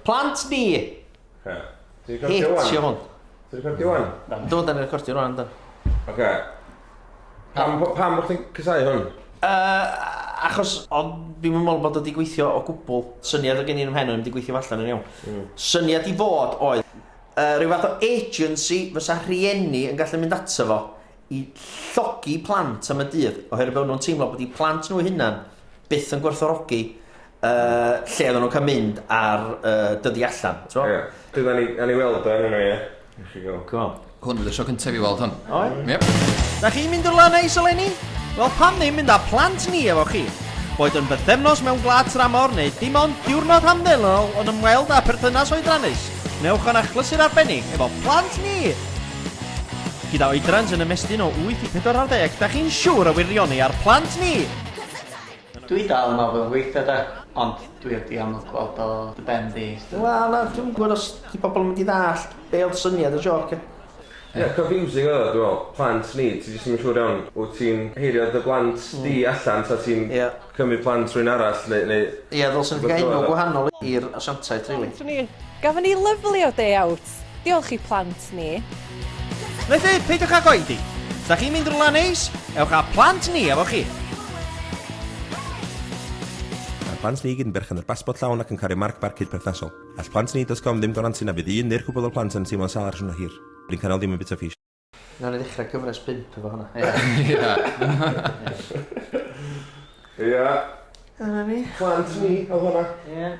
Plant ni! Oce. Ti'n recordio wan? Heitio hwn. Ti'n recordio wan? Do, da ni'n recordio rwan, da. Oce. Pam, pam bod chdi'n casau hwn? Uh, achos ond fi'n meddwl bod o wedi gweithio o gwbl. Syniad o gen i'n ymhen o'n wedi gweithio allan yn iawn. Syniad i fod oedd rhyw fath o agency fysa rhieni yn gallu mynd ato fo i llogi plant am y dydd oherwydd bod nhw'n teimlo bod eu plant nhw hunan byth yn gwerthfawrogi uh, lle oedden nhw'n cael mynd ar uh, dyddi allan. Ie. Yeah. Dwi ni, ni weld o enw ie. I chi go. Go on. Hwn fydd y tro cyntaf i weld hwn. Oe? Yep. Da chi'n mynd i'r lan neis eleni? Wel pam ddim mynd â plant ni efo chi? Boed yn bythefnos mewn gwlad tramor neu dim ond diwrnod hamddenol yn ymweld â pherthynas oedrannus, newch yn achlysur arbennig efo plant ni! Gyda oedran sy'n ymestyn o 8 i 40, da chi'n siŵr o wirioni ar plant ni! Dwi dal yn meddwl bod o'n gweithio de, ond dwi wedi amlwg gweld o dy ben di. Wel na, dwi'm yn gwybod os 'di pobl yn mynd i ddallt be oedd syniad y jôc ia. Ie, confusing oedd o, dwi'n meddwl. Plant ni, ti jyst ddim yn siŵr iawn. Wyt ti'n heirio dy blant di allan, ta ti'n Ie. cymryd plant rhywun arall, neu... neu... Ie, ddylsen ni 'di gael enw gwahanol i'r asiantaeth rili. Plant ni. Gafon ni lyfli o day out. Diolch i plant ni. Felly, peidiwch â oedi. Os da chi'n mynd rhywle neis, ewch â plant ni efo chi. Mae'r plant ni i gyd yn berchen ar basbort llawn ac yn cario marc barcud perthnasol. All plantni.com ddim gwarantu na fydd un neu'r cwbl o'r plant yn teimlo'n sâl ar siwrne hir. Bryn Canol ddim yn bwyta fish. Nawn ni ddechrau cyfres 5 efo hwnna. Ie. Ia. Dyna ni. Plant ni, oedd hwnna. Ie.